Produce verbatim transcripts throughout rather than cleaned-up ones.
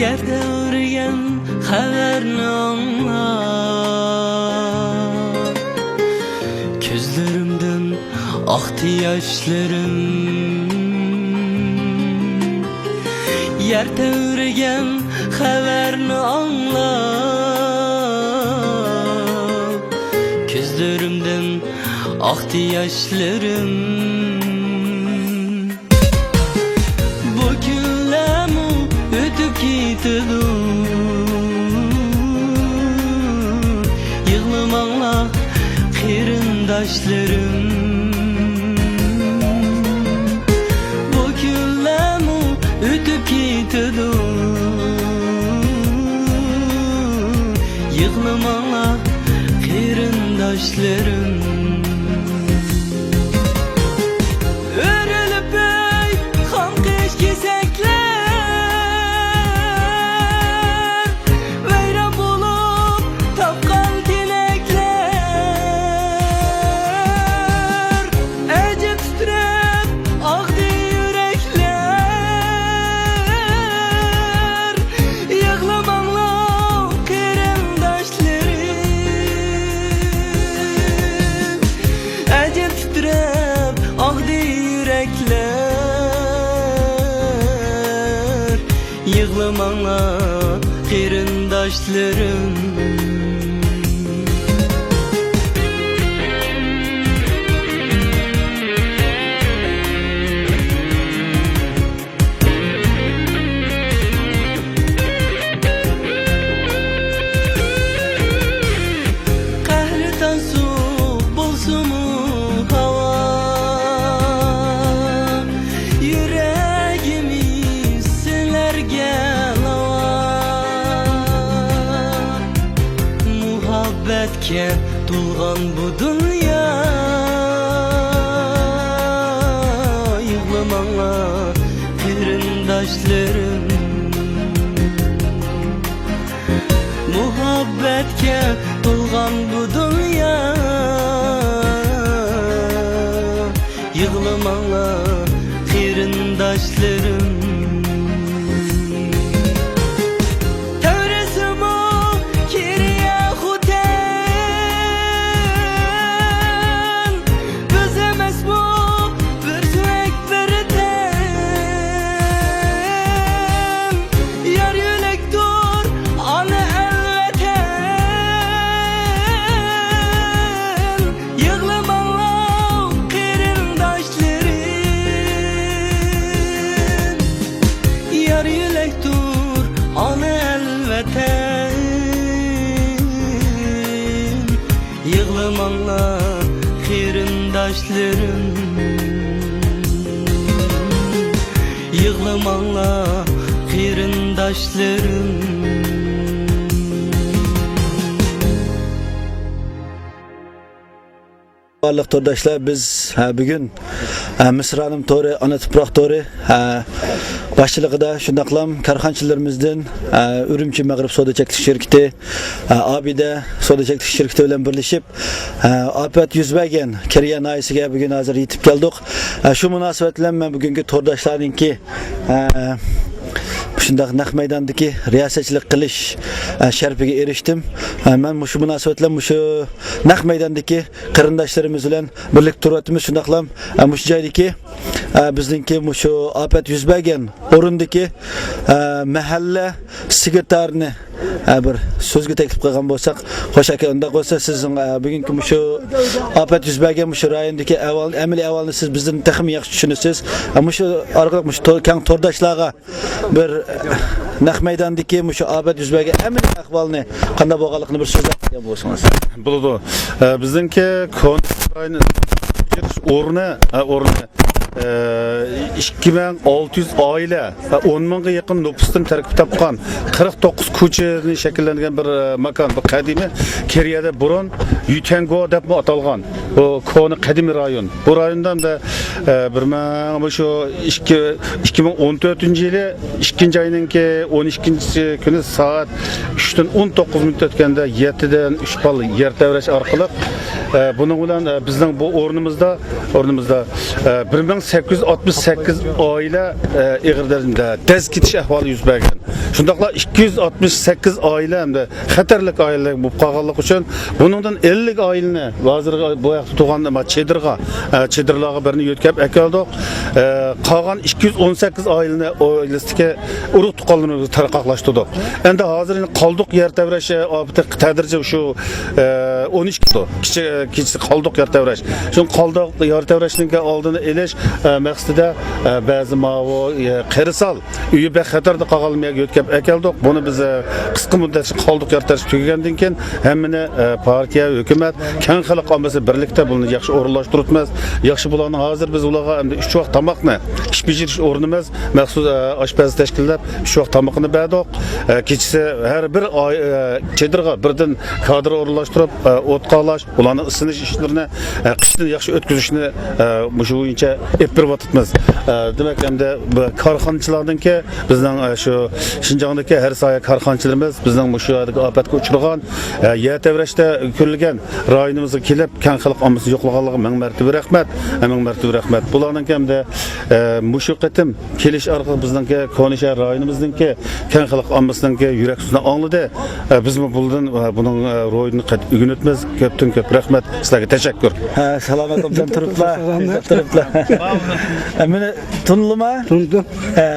يەر تەۋرىگەن خەۋەرنى ئاڭلاپ، كۆزلىرىمدىن ئاقتى ياشلىرىم. يەر تەۋرىگەن خەۋەرنى ئاڭلاپ، كۆزلىرىمدىن ئاقتى ياشلىرىم. بۇ كۈنلەرمۇ ئۆتۈپ كېتىدۇ. يىغلىماڭلار، قېرىنداشلىرىم. بۇ كۈنلەرمۇ ئۆتۈپ كېتىدۇ. يىغلىماڭلار، قېرىنداشلىرىم. ئۆرۈلۈپ ئۆي، قاڭقىش كېسەكلەر، ۋەيران بولۇپ تاپقان تىلەكلەر، ئەجەب تىترەپ ئاغدى يۈرەكلەر. يىغلىماڭلار، قېرىنداشلىرىم. ئەجەب تىترەپ ئاغدى يۈرەكلەر. يىغلىماڭلار، قېرىنداشلىرىم. قەھرىتان سۇ بولسىمۇ ھاۋا، يۈرىكىمىز سىلەرگە لاۋا. مۇھەببەتكە تولغان بۇ دۇنيا، يىغلىماڭلار، قېرىنداشلىرىم. مۇھەببەتكە تولغان بۇ دۇنيا، يىغلىماڭلار، قېرىنداشلىرىم. تەۋرىسىمۇ كېرىيە خوتەن، بىز ئەمەسمۇ بىر سۆيەك، بىر تەن. يار يۆلەكتۇر ئانا ئەل ۋەتەن. يىغلىماڭلار، قېرىنداشلىرىم. يار يۆلەكتۇر ئانا ئەل ۋەتەن. يىغلىماڭلار، قېرىنداشلىرىم. يىغلىماڭلار، قېرىنداشلىرىم. بارلىق تورداشلار، بىز، ھە، بۈگۈن، ھە، مىسرانىم تورى، ئانا تۇپراق تورى، ھە، باشچىلىقىدا شۇنداقلام كارخانىچىلىرىمىزدىن، ھە، ئۈرۈمچى مەغرىب سودا چەكلىك شىركىتى، ھە، ئابىدە سودا چەكلىك شىركىتى بىلەن بىرلىشىپ، ھە، ئاپەت يۈز بەرگەن كېرىيە ناھىيەسىگە بۈگۈن ھازىر يېتىپ كەلدۇق. ھە، شۇ مۇناسىۋەت بىلەن مەن بۈگۈنكى تورداشلارنىڭكى، ھە، شۇنداق نەق مەيداندىكى رىياسەتچىلىك قىلىش، ھە، شەرىپىگە ئېرىشتىم. ھە، مەن مۇشۇ مۇناسىۋەت بىلەن مۇشۇ نەق مەيداندىكى قېرىنداشلىرىمىز بىلەن بىرلىكتە تۇرۇۋاتىمىز. شۇنداقلام، ئە، مۇشۇ جايدىكى، ئە، بىزنىڭكى مۇشۇ ئاپەت يۈز بەرگەن ئورۇندىكى، ئە، مەھەللە سېكرېتارىنى، ئە، بىر سۆزگە تەكلىپ قىلغان بولساق. خوش ئاكا، ئۇنداق بولسا سىزنىڭ، ئە، بۈگۈنكى مۇشۇ ئاپەت يۈز بەرگەن مۇشۇ رايوندىكى ئەھۋال، ئەمەلىي ئەھۋالنى سىز بىزدىن تېخىمۇ ياخشى چۈشىنىسىز. ئە، مۇشۇ ئارقىلىق مۇشۇ تور-، كەڭ تورداشلارغا بىر نەق مەيداندىكى مۇشۇ ئاپەت يۈز بەرگەن ئەمەلىي ئەھۋالنى قانداق بولغانلىقىنى بىر سۆزلەپ بەرگەن بولسىڭىز. بولىدۇ. ئە، بىزنىڭكى كونا رايون ئورنى، ئە، ئورنى، ئە، ئىككى مىڭ ئالتە يۈز ئائىلە، ئە، ئون مىڭغا يېقىن نوپۇستىن تەركىب تاپقان قىرىق توققۇز كوچىدىن شەكىللەنگەن بىر، ئە، ماكان، بىر قەدىمىي كېرىيەدە بۇرۇن يۈتەنگو دەپمۇ ئاتالغان. بۇ كونا قەدىمىي رايون. بۇ رايوندا ئەمدى، ئە، بىر مىڭ، مۇشۇ ئىككى، ئىككى مىڭ ئون تۆتىنچى يىلى ئىككىنچى ئاينىڭكى ئون ئىككىنچى كۈنى سائەت ئۈچتىن ئون توققۇز مىنۇت ئۆتكەندە يەتتىدىن ئۈچ بال يەر تەۋرەش ئارقىلىق، ئە، بۇنىڭ بىلەن، ئە، بىزنىڭ بۇ ئورنىمىزدا، ئورنىمىزدا، ئە، بىر مىڭ سەككىز يۈز ئاتمىش سەككىز ئائىلە، ئە، ئېغىر دەرىجىدە دەز كېتىش ئەھۋالى يۈز بەرگەن. شۇنداقلا ئىككى يۈز ئاتمىش سەككىز ئائىلە ھەمدە خەتەرلىك ئائىلە بولۇپ قالغانلىقى ئۈچۈن، بۇنىڭدىن ئەللىك ئائىلىنى، ھازىر بۇ ياقتا تۇرغان، نېمە، چېدىرغا، ئە، چېدىرلارغا بىرنى يۆتكەپ ئەكەلدۇق. ئە، قالغان ئىككى يۈز ئون سەككىز ئائىلىنى ئائىلىسىدىكى ئۇرۇق تۇغقانلىرىمىزغا تارقاقلاشتۇردۇق. ئەمدى ھازىر قالدۇق يەر تەۋرەش، ئە، ئاپىتى تەدرىجىي شۇ، ئە، ئون ئىككى كېچە، كېچىسى قالدۇق يەر تەۋرەش. شۇ قالدۇق يەر تەۋرەشنىڭ ئالدىنى ئېلىش، ئە، مەقسىتىدە، ئە، بەزى ماۋۇ، ئە، قىرسال ئۆيى بەك خەتەردە قالغان يەرگە يۆتكەپ ئەكەلدۇق. بۇنى بىز، ئە، قىسقا مۇددەتلىك قالدۇق يەر تەۋرەش تۈگىگەندىن كېيىن ھەممىنى، ئە، پارتىيە، ھۆكۈمەت، كەڭ خەلق ئاممىسى بىرلىكتە بۇنى ياخشى ئورۇنلاشتۇرۇۋاتىمىز. ياخشى بۇلارنىڭ ھازىر بىز ئۇلارغا ئەمدى ئۈچ ۋاق تاماقنى، ئىش بېجىرىش ئورنىمىز، مەخسۇس، ئە، ئاشپەز تەشكىللەپ، ئۈچ ۋاق تامىقىنى بەردۇق. ئە، كېچىسى ھەر بىر ئائىلە، ئە، چېدىرغا بىردىن كادىر ئورۇنلاشتۇرۇپ، ئە، ئوت قالاش، ئۇلارنىڭ ئىسسىنىش ئىشلىرىنى، ئە، قىشتىن ياخشى ئۆتكۈزۈشنى، ئە، مۇشۇ بويىچە ئېلىپ بېرىۋاتىمىز. ئە، دېمەك، ئەمدى بۇ كارخانىچىلاردىنكى، بىزنىڭ، ئە، شۇ شىنجاڭدىكى ھەر ساھە كارخانىچىلىرىمىز بىزنىڭ مۇشۇ يەردىكى ئاپەتكە ئۇچرىغان، ئە، يەر تەۋرەشتە كۆرۈلگەن رايونىمىزغا كېلىپ، كەڭ خەلق ئاممىسىنى يوقلىغانلىقىغا مىڭ مەرتىبە رەھمەت، ئە، مىڭ مەرتىبە رەھمەت. بۇلارنىڭكى ئەمدى، ئە، مۇشۇ قېتىم كېلىش ئارقىلىق بىزنىڭكى كونىشەھەر رايونىمىزنىڭكى كەڭ خەلق ئاممىسىنىڭكى يۈرەك سۆزىنى ئاڭلىدى. ئە، بىزمۇ بۇندىن، ئە، بۇنىڭ، ئە، روھىدىن قەتئىي ئۆگىنىۋاتىمىز. كۆپتىن كۆپ رەھمەت سىلەرگە، تەشەككۈر. ھە، سالامەت ئوبدان تۇرۇپلا، تۇرۇپلا. ئە، مېنى تونۇدۇڭما؟ تونۇدۇم. ھە.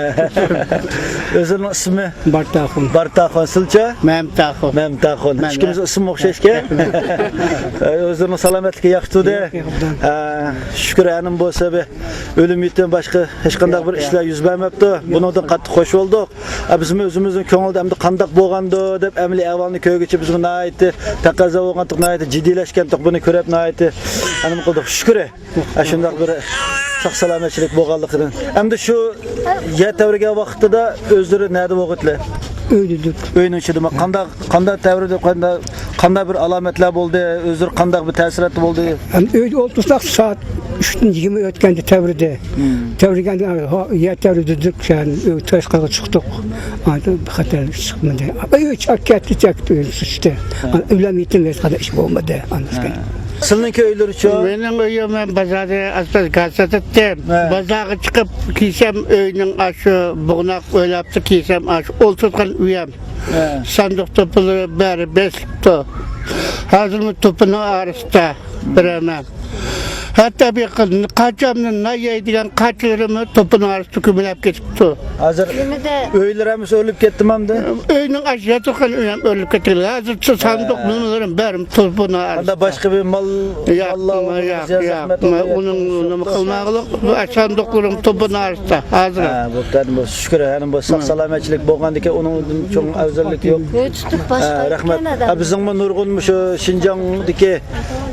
ئۆزىنىڭ ئىسمى؟ بارتاخۇن. بارتاخۇن، سىلچە؟ مەمتاخۇن. مەمتاخۇن. مەمتاخۇن. ئىككىمىزنىڭ ئىسمى ئوخشاش ئىكەن. ئۆزلىرىنىڭ سالامەتلىكى ياخشى تۇردى. ياخشى، ياخشى. ھە، شۈكۈر، ئەنىڭ بولسا بىر ئۆلۈم يېتىم، باشقا ھېچقانداق بىر ئىشلار يۈز بەرمەپتۇ. بۇنىڭدىن قاتتىق خوش بولدۇق. ھە، بىزمۇ ئۆزىمىزنىڭ كۆڭلىدە ئەمدى قانداق بولغاندۇ دەپ ئەمەلىي ئەھۋالنى كۆرگۈچە بىزمۇ ناھايىتى تەقەززا بولغانتۇق، ناھايىتى جىددىيلەشكەنتۇق. بۇنى كۆرۈپ ناھايىتى ئەنىم قىلدۇق. شۈكۈر. ئاشۇنداق بىر ساق سالامەتچىلىك بولغانلىقىدىن. ئەمدى شۇ يەر تەۋرىگەن ۋاقتىدا ئۆزلىرى نەدە بولغىيدىلەر؟ ئۆيدە ئىدۇق. ئۆينىڭ ئىچىدىمۇ؟ قانداق، قانداق تەۋرىدى، قانداق، قانداق بىر ئالامەتلەر بولدى؟ ئۆزلىرى قانداق بىر تەسىراتتا بولدى؟ ئەمدى ئۆيدە ئولتۇرساق، سائەت ئۈچتىن يىگىرمە ئۆتكەندە تەۋرىدى. تەۋرىگەندە، ھا، يەر تەۋرىدى دېدۇق، يەنى ئۆي تاشقىغا چىقتۇق. ئاندىن بىر خەتەر چىقمىدى. ئۆي چاك كەتتى، چاك ئۆي سۈچتى. ئۆلەم يېتىم ھېچقانداق ئىش بولمىدى. ئاندىن كېيىن. سىلىنىڭكى ئۆيلىرىچۇ؟ مېنىڭ ئۆيۈم، مەن بازاردا ئاسپاز گاز ساتاتتىم. ھە. بازارغا چىقىپ كىيسەم، ئۆينىڭ ئاشۇ بۇغناق ئويلاپتۇ، كىيسەم ئاشۇ ئولتۇرغان ئۆيۈم. ھە. ساندۇق توپىلىرى بەرى بېسىلىپتۇ. ھازىرمۇ توپىنىڭ ئارىسىدا بېرەمەن. ھەتتا بۇ ياققا قاچامنى نان يەيدىغان قاچىلىرىممۇ توپىنىڭ ئارىسىدا كۆمۈلۈپ كېتىپتۇ. ھازىر ئۆيلىرى ھەممىسى ئۆرۈلۈپ كەتتىمۇ ئەمدى؟ ئۆينىڭ ئاشۇ ياتىقىنىڭ ئۆيى ھەم ئۆرۈلۈپ كەتكەن. ھازىرچە ساندۇق نېمىلىرىم بەرمۇ توپىنىڭ ئارىسىدا. ئاندا باشقا بىر مال، ياق، ماللار ياق، ياق. ئۇنىڭ، ئۇنىڭ قىلماغلىق، بۇ ساندۇقلىرىم توپىنىڭ ئارىسىدا ھازىر. ھە، بۇ شۈكۈر، ھەنە بۇ ساق سالامەتچىلىك بولغاندىكىن ئۇنىڭدىن چوڭ ئەۋزەللىك يوق. ئۆي تۇتۇپ باشلاپ ھە، رەھمەت. كەتكەن ئادەم. ھە، بىزنىڭمۇ نۇرغۇن مۇشۇ شىنجاڭدىكى،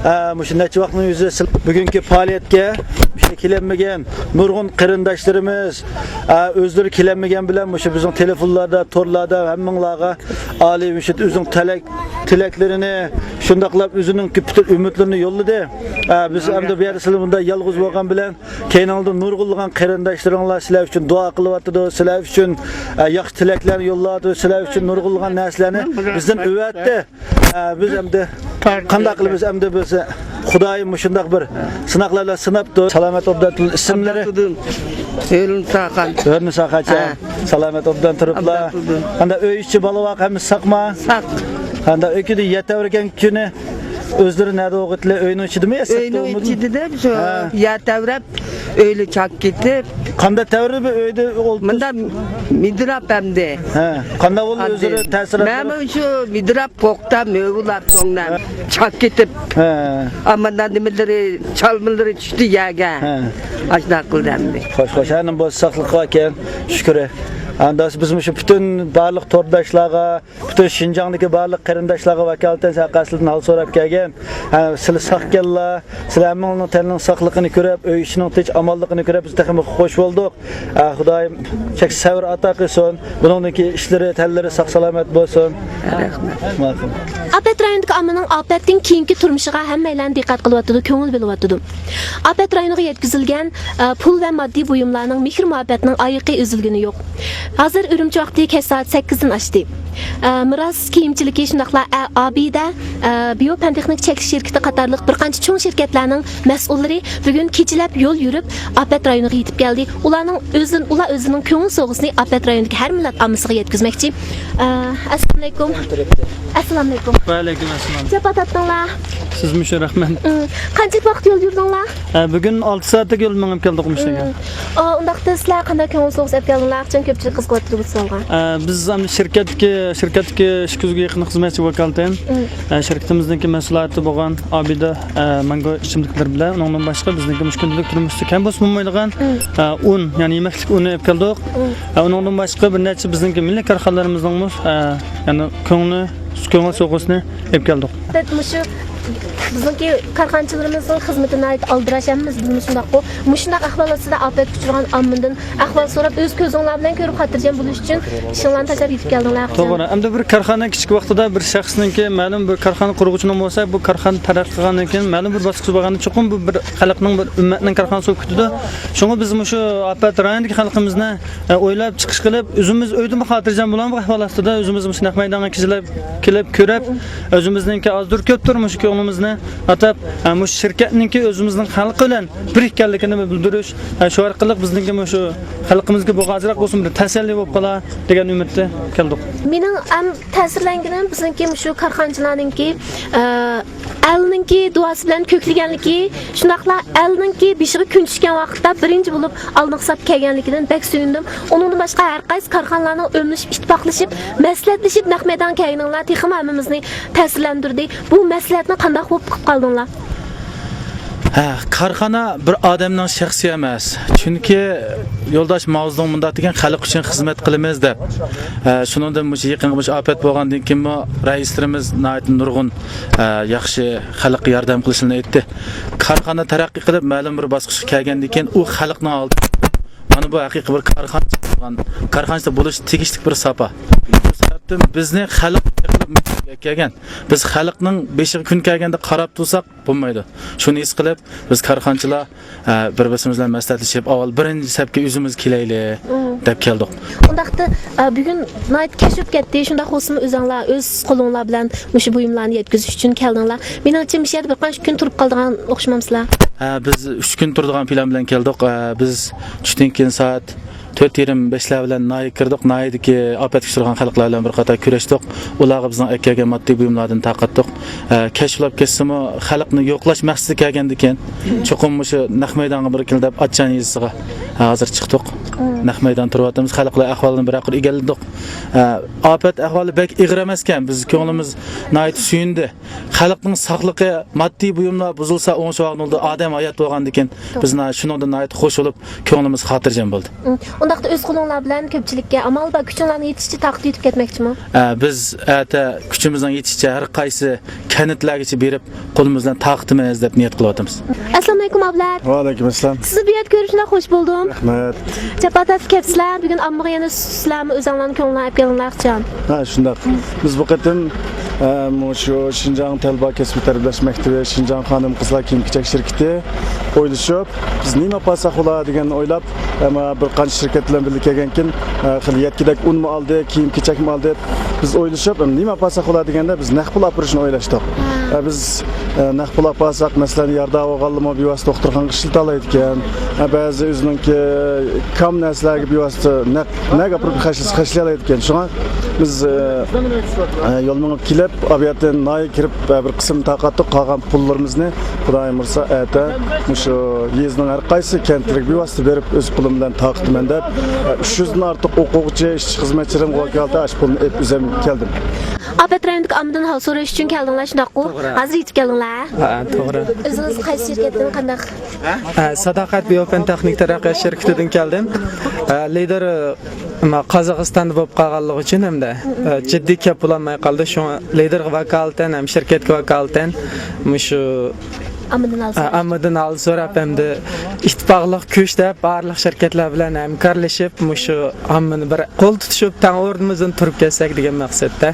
ھە، مۇشۇ نەچچە ۋاقىتنىڭ يۈزى سىل-، بۈگۈنكى پائالىيەتكە مۇشۇ كېلەلمىگەن نۇرغۇن قېرىنداشلىرىمىز، ھە، ئۆزلىرى كېلەلمىگەن بىلەن مۇشۇ بىزنىڭ تېلېفونلاردا، تورلاردا ھەممىڭلارغا ئالىي مۇشۇ ئۆزىنىڭ تىلەك، تىلەكلىرىنى، شۇنداقلا ئۆزىنىڭ پۈتۈن ئۈمىدلىرىنى يوللىدى. ھە، بىز ئەمدى بۇ يەردە سىلەر بۇنداق يالغۇز بولغان بىلەن كەينىڭلاردا نۇرغۇنلىغان قېرىنداشلىرىڭلار سىلەر ئۈچۈن دۇئا قىلىۋاتىدۇ، سىلەر ئۈچۈن، ئە، ياخشى تىلەكلەرنى يوللاۋاتىدۇ، سىلەر ئۈچۈن نۇرغۇنلىغان نەرسىلەرنى بىزدىن ئەۋەتتى. ئە، بىز ئەمدى قانداق قىلىمىز؟ ئەمدى بىز خۇدايىم مۇشۇنداق بىر سىناقلار بىلەن سىناپتۇ. سالامەت ئوبدان تۇرۇپ، ئىسىملىرى؟ ئابدۇلتۇدۇن. ئۆرۈن ساقان. ئۆرۈن ساقانچە. ھە. سالامەت ئوبدان تۇرۇپلا. ئابدۇلتۇدۇن. قانداق ئۆي ئىچى بالا ۋاق ھەممىسى ساقما؟ ساق. قانداق ئۆكىدى يەتەۋرىگەن كۈنى؟ ئۆزلىرى نەدە بولغىتلى؟ ئۆينىڭ ئىچىدىمۇ يا سىرتتا ئۆينىڭ بولمىدى؟ ئىچىدىدە شۇ ھە. يەر تەۋرەپ، ئۆيلە چاك كېتىپ. قانداق تەۋرىدى بۇ ئۆيدە ئولتۇرۇش؟ مۇنداق مىدىراپ ئەمدى. ھە. قانداق بولدى ئاندى ئۆزلىرى تەسىراتى؟ مەنمۇ شۇ مىدىراپ قوقتا مۆۋىلار سوڭلار ھە. چاك كېتىپ. ھە. ئاماندا نېمىلىرى، چالمىلىرى چۈشتى يەرگە. ھە. ئاشۇنداق قىلدى ئەمدى. خوش، خوش. ھەنە بولسا ساقلىققا كەل. شۈكرى. ئانداق بىز مۇشۇ پۈتۈن بارلىق تورداشلارغا، پۈتۈن شىنجاڭدىكى بارلىق قېرىنداشلارغا ۋاكالىتەن سەن قەستىدىن ھال سوراپ كەلگەن. ھە، سىلى ساقكەنلار، سىلەر ھەممىڭلارنىڭ تېنىنىڭ ساقلىقىنى كۆرۈپ، ئۆي ئىچىنىڭ تىنچ ئامانلىقىنى كۆرۈپ، بىز تېخىمۇ خوش بولدۇق. ھە، خۇدايىم چەكسىز سەۋر ئاتا قىلسۇن. بۇنىڭدىن كېيىن ئىشلىرى، تەنلىرى ساق-سالامەت بولسۇن. رەھمەت. ماقۇل. ئاپەت رايونىدىكى ئاممىنىڭ ئاپەتتىن كېيىنكى تۇرمۇشىغا ھەممەيلەن دىققەت قىلىۋاتىدۇ، كۆڭۈل بۆلۈۋاتىدۇ. ئاپەت رايونىغا يەتكۈزۈلگەن، ئە، پۇل ۋە ماددىي بۇيۇملارنىڭ، مېھىر-مۇھەببەتنىڭ ئايىقى ئۈزۈلگىنى يوق. ھازىر ئۈرۈمچى ۋاقتى كەچ سائەت سەككىزدىن ئاشتى. ئە، مىراس كىيىمچىلىكى، شۇنداقلا ئە-، ئابىدە، ئە، بىيو پەن تېخنىك چەكلىك شىركىتى قاتارلىق بىر قانچە چوڭ شىركەتلەرنىڭ مەسئۇللىرى بۈگۈن كېچىلەپ يول يۈرۈپ، ئاپەت رايونىغا يېتىپ كەلدى. ئۇلارنىڭ ئۆزىن-، ئۇلار ئۆزىنىڭ كۆڭۈل سوۋغىسىنى ئاپەت رايونىدىكى ھەر مىللەت ئاممىسىغا يەتكۈزمەكچى. ئە، ئەسسالامۇئەلەيكۇم. ئەسسالامۇئەلەيكۇم. ۋەئەلەيكۇم ئەسسالام. جاپا تارتتىڭلار. سىزمۇ شۇ، رەھمەت. ئۇم، قانچىلىك ۋاقىت يول يۈردۈڭلار؟ ئە، بۈگۈن ئالتە سائەتلىك يول مېڭىپ كەلدۇق مۇشۇ يەرگە. ئۇم. ئا، ئۇنداقتا سىلەر قانداق كۆڭۈل سوۋغىسى ئەپ كەلدىڭلار؟ چۈنكى كۆپچىلىك قىزىقىۋاتىدۇ بۇ سوئالغا. ئە، بىز ئەمدى شىركەتتىكى، شىركەتتىكى ئىككى يۈزگە يېقىن خىزمەتچى ۋاكالىتەن، ئۇم، ئە، شىركىتىمىزنىڭكى مەھسۇلاتى بولغان ئابىدە، ئە، مانگو ئىچىملىكلىرى بىلەن، ئۇنىڭدىن باشقا بىزنىڭكى مۇشۇ كۈندىلىك تۇرمۇشتا كەم بولسىمۇ بولمايدىغان، ئۇم، ئە، ئۇن، يەنى يېمەكلىك ئۇنى ئەپ كەلدۇق. ئۇم. ئە، ئۇنىڭدىن باشقا بىر نەچچە بىزنىڭكى مىللىي كارخانىلىرىمىزنىڭمۇ، ئە، يەنى كۆڭلى، كۆڭۈل سوۋغىسىنى ئېلىپ كەلدۇق. ئەلۋەتتە، مۇشۇ بىزنىڭكى كارخانىچىلىرىمىزنىڭ خىزمىتى ناھايىتى ئالدىراش، ھەممىمىز بىلىمىز شۇنداققۇ. مۇشۇنداق ئەھۋالاتسىدا ئاپەتكە ئۇچرىغان ئاممىدىن ئەھۋال سوراپ، ئۆز كۆزۈڭلار بىلەن كۆرۈپ خاتىرجەم بولۇش ئۈچۈن ئىشىڭلارنى تاشلاپ يېتىپ كەلدىڭلار. توغرا. ئەمدى بىر كارخانا كىچىك ۋاقتىدا بىر شەخسنىڭكى، مەلۇم بىر كارخانا قۇرغۇچىنىڭ بولسا، بۇ كارخانا تەرەققىي قىلغاندىن كېيىن، مەلۇم بىر باسقۇچقا بارغاندا، چوقۇم بۇ بىر خەلقنىڭ، بىر ئۈممەتنىڭ كارخانىسى بولۇپ كېتىدۇ. شۇڭا بىز مۇشۇ ئاپەت رايونىدىكى خەلقىمىزنى ئە، ئويلاپ چىقىش قىلىپ، ئۆزىمىز ئۆيدىمۇ خاتىرجەم بولامدۇ ئەھۋال ئاستىدا، ئۆزىمىز مۇشۇ نەق مەيدانغا كېلىپ، كېلىپ كۆرۈپ، ئۆزىمىزنىڭكى ئازدۇر كۆپتۇر مۇشۇ كۆڭلىمىزنى ئاتاپ، ئە، مۇشۇ شىركەتنىڭكى ئۆزىمىزنىڭ خەلقى بىلەن بىر ئىكەنلىكىنى بىلدۈرۈش، ئە، شۇ ئارقىلىق بىزنىڭكى مۇشۇ خەلقىمىزگە بۇ ئازراق بولسۇن بىر تەسەللى بولۇپ قالار دېگەن ئۈمىدتە كەلدۇق. مېنىڭ ئەڭ تەسىرلەنگىنىم بىزنىڭكى مۇشۇ كارخانىچىلارنىڭكى، ئە، ئەلنىڭكى دۇئاسى بىلەن كۆكلىگەنلىكى، شۇنداقلا ئەلنىڭكى بېشىغا كۈن چۈشكەن ۋاقىتتا بىرىنچى بولۇپ ئالدىنقى ساپتا كەلگەنلىكىدىن بەك سۆيۈندۈم. ئۇنىڭدىن باشقا ھەر قايسى كارخانىلارنىڭ ئۆملىشىپ، ئىتتىپاقلىشىپ، مەسلىھەتلىشىپ نەق مەيدانغا كەلگىنىڭلار تېخىمۇ ھەممىمىزنى تەسىرلەندۈردى. بۇ مەسلىھەتنى قانداق بولۇپ قىلىپ قالدىڭلار؟ ھە، كارخانا بىر ئادەمنىڭ شەخسى ئەمەس. چۈنكى يولداش ماۋزېدۇڭ مۇنداق دېگەن، خەلق ئۈچۈن خىزمەت قىلىمىز دەپ. ھە، شۇنىڭدىن مۇشۇ يېقىنقى مۇشۇ ئاپەت بولغاندىن كېيىنمۇ رەئىسلىرىمىز ناھايىتى نۇرغۇن، ھە، ياخشى خەلققە ياردەم قىلىشىنى ئېيتتى. كارخانا تەرەققىي قىلىپ، مەلۇم بىر باسقۇچقا كەلگەندىن كېيىن ئۇ خەلقنىڭ ئالدىدا، مانا بۇ ھەقىقىي بىر كارخانىچى بولغان، كارخانىچىدا بولۇش تېگىشلىك بىر ساپا. شۇ سەۋەبتىن بىزنى خەلق قىلىپ كەلگەن. بىز خەلقنىڭ بېشىغا كۈن كەلگەندە قاراپ تۇرساق، بولمايدۇ. شۇنى ھېس قىلىپ، بىز كارخانىچىلار، ئە، بىر-بىرسىمىز بىلەن مەسلىھەتلىشىپ، ئاۋۋال بىرىنچى سەپكە ئۆزىمىز كېلەيلى، مم، دەپ كەلدۇق. ئۇنداقتا، ئە، بۈگۈن ناھايىتى كەچ بولۇپ كەتتى. شۇنداق بولسىمۇ، ئۆزۈڭلار ئۆز قولۇڭلار بىلەن مۇشۇ بۇيۇملارنى يەتكۈزۈش ئۈچۈن كەلدىڭلار. مېنىڭچە، مۇشۇ يەردە بىر قانچە كۈن تۇرۇپ قالىدىغان ئوخشىمامسىلەر؟ ھە، بىز ئۈچ كۈن تۇرىدىغان پىلان بىلەن كەلدۇق. ئە، بىز چۈشتىن كېيىن سائەت تۆت يېرىم، بەشلەر بىلەن ناھىيەگە كىردۇق. ناھىيەدىكى ئاپەتكە ئۇچرىغان خەلقلەر بىلەن بىر قاتار كۆرۈشتۇق. ئۇلارغا بىزنىڭ ئەكەلگەن ماددىي بۇيۇملاردىن تارقاتتۇق. ئە، كەچ بولاپ كەتسىمۇ، خەلقنى يوقلاش مەقسىتى كەلگەندىكىن، مم، چوقۇم مۇشۇ نەق مەيدانغا بىر كېلىپ دەپ، ئاچچان يېزىسىغا، ئە، ھازىر چىقتۇق. مم. نەق مەيدان تۇرۇۋاتىمىز. خەلقلەر ئەھۋالىنى بىرەر قۇر ئىگىلىدۇق. ئە، ئاپەت ئەھۋالى بەك ئېغىر ئەمەسكەن. بىز كۆڭلىمىز ناھايىتى سۆيۈندى. خەلقنىڭ ساقلىقى، ماددىي بۇيۇملار بۇزۇلسا، ئوڭشىۋالغىنى بولىدۇ. ئادەم ھايات بولغاندىكىن، بىز نا-، شۇنىڭدىن ناھايىتى خوش بولۇپ، كۆڭلىمىز خاتىرجەم بولدى. ئۇم، ئۇنداقتا ئۆز قولۇڭلار بىلەن كۆپچىلىككە ئامال بار كۈچۈڭلارنىڭ يېتىشىچە تارقىتىۋېتىپ كەتمەكچىمۇ؟ ئە، بىز ئەتە كۈچىمىزنىڭ يېتىشىچە ھەر قايسى كەنتلەرگىچە بېرىپ، قولىمىز بىلەن تارقىتىمىز دەپ نىيەت قىلىۋاتىمىز. ئەسسالامۇئەلەيكۇم، ئابلەت. ۋەئەلەيكۇم ئەسسالام. سىزنى بۇ يەردە كۆرۈپ شۇنداق خوش بولدۇم. رەھمەت. جاپا تارتىپ كەپسىلەر. بۈگۈن ئاممىغا يەنە سىلەرمۇ ئۆزۈڭلارنىڭ كۆڭلىنى ئېلىپ كەلدىڭلار، ئىخچام. ھە، شۇنداق. بىز بۇ قېتىم، ئە، مۇشۇ شىنجاڭ تەلۋا كەسپىي تەربىيەلەش مەكتىۋى، شىنجاڭ خانىم قىزلار كىيىم-كېچەك شىركىتى ئويلىشىپ، بىز نېمە ئاپارساق بولا دېگەننى ئويلاپ، ئەمما بىر قانچە شىركەت بىلەن بىللە كەلگەنكىن، ئە، خېلى يەتكۈدەك ئۇنمۇ ئالدى، كىيىم-كېچەكمۇ ئالدى. بىز ئويلىشىپ، ئەمدى نېمە ئاپارساق بولا دېگەندە، بىز نەق پۇل ئاپىرىشنى ئويلاشتۇق. ھە. ئە، بىز، ئە، نەق پۇل ئاپارساق، مەسىلەن، يارىدار بولغانلىرىمۇ بىۋاسىتە دوختۇرخانىغا ئىشلىتەلەيدىكەن. ئە، بەزى ئۆزىنىڭكى كام نەرسىلەرگە بىۋاسىتە نەق، نەگە ئاپىرىپ خەجلىسە خەجلىيەلەيدىكەن. شۇڭا بىز، ئە، ئە، يول مېڭىپ كېلىپ، ئابىياتتىن ناھىيەگە كىرىپ، ئە، بىر قىسىم تارقاتتۇق. قالغان پۇللىرىمىزنى خۇدايىم بۇيرۇسا ئەتە مۇشۇ يېزىنىڭ ھەر قايسى كەنتلىرىگە بىۋاسىتە بېرىپ، ئۆز پۇلۇم بىلەن تارقىتىمەن دەپ، ئە، ئۈچ يۈزدىن ئارتۇق ئوقۇغۇچى، ئىشچى، خىزمەتچىلىرىمگە ۋاكالىتەن ئاشۇ پۇلنى ئېلىپ ئۆزۈم كەلدىم. ئاپەت رايونىدىكى ئاممىدىن ھال سوراش ئۈچۈن كەلدىڭلار، شۇنداققۇ؟ توغرا. ھازىر يېتىپ كەلدىڭلار. ھە، توغرا. ئۆزىڭىز قايسى شىركەتتىن، قانداق؟ ھە، ساداقەت بىيوفېن تېخنىك تەرەققىيات شىركىتىدىن كەلدىم. ھە، لىدېر، ئە، قازاقىستاندا بولۇپ قالغانلىقى ئۈچۈن ھەمدە، ئە، جىددىي كەپ بولالماي قالدى. شۇڭا لىدېرغا ۋاكالىتەن ھەم شىركەتكە ۋاكالىتەن مۇشۇ ئاممىدىن ھال ئە، سوراش. ئاممىدىن ھال سوراپ ھەمدە ئىتتىپاقلىق كۈچ دەپ بارلىق شىركەتلەر بىلەن ھەمكارلىشىپ مۇشۇ ئاممىنى بىر قول تۇتۇشۇپ تەڭ ئورنىمىزدىن تۇرۇپ كەتسەك دېگەن مەقسەتتە،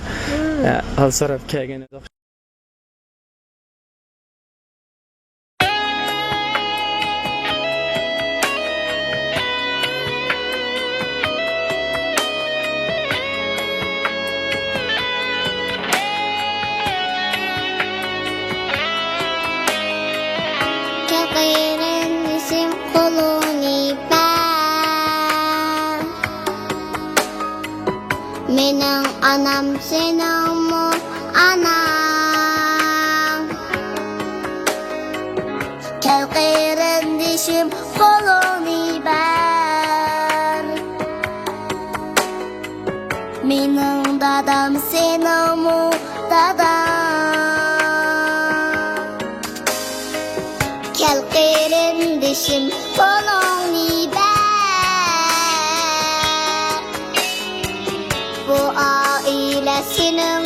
ئە، ھال سوراپ كەلگەن ئىدۇق. كەل قېرىندىشىم، قولۇڭنى بەر. مېنىڭ ئانام سېنىڭمۇ ئاناڭ. كەل قېرىندىشىم، قولۇڭنى بەر. مېنىڭ دادام سېنىڭمۇ داداڭ. كەل قېرىندىشىم، قولۇڭنى بەر. بۇ ئائىلە سېنىڭ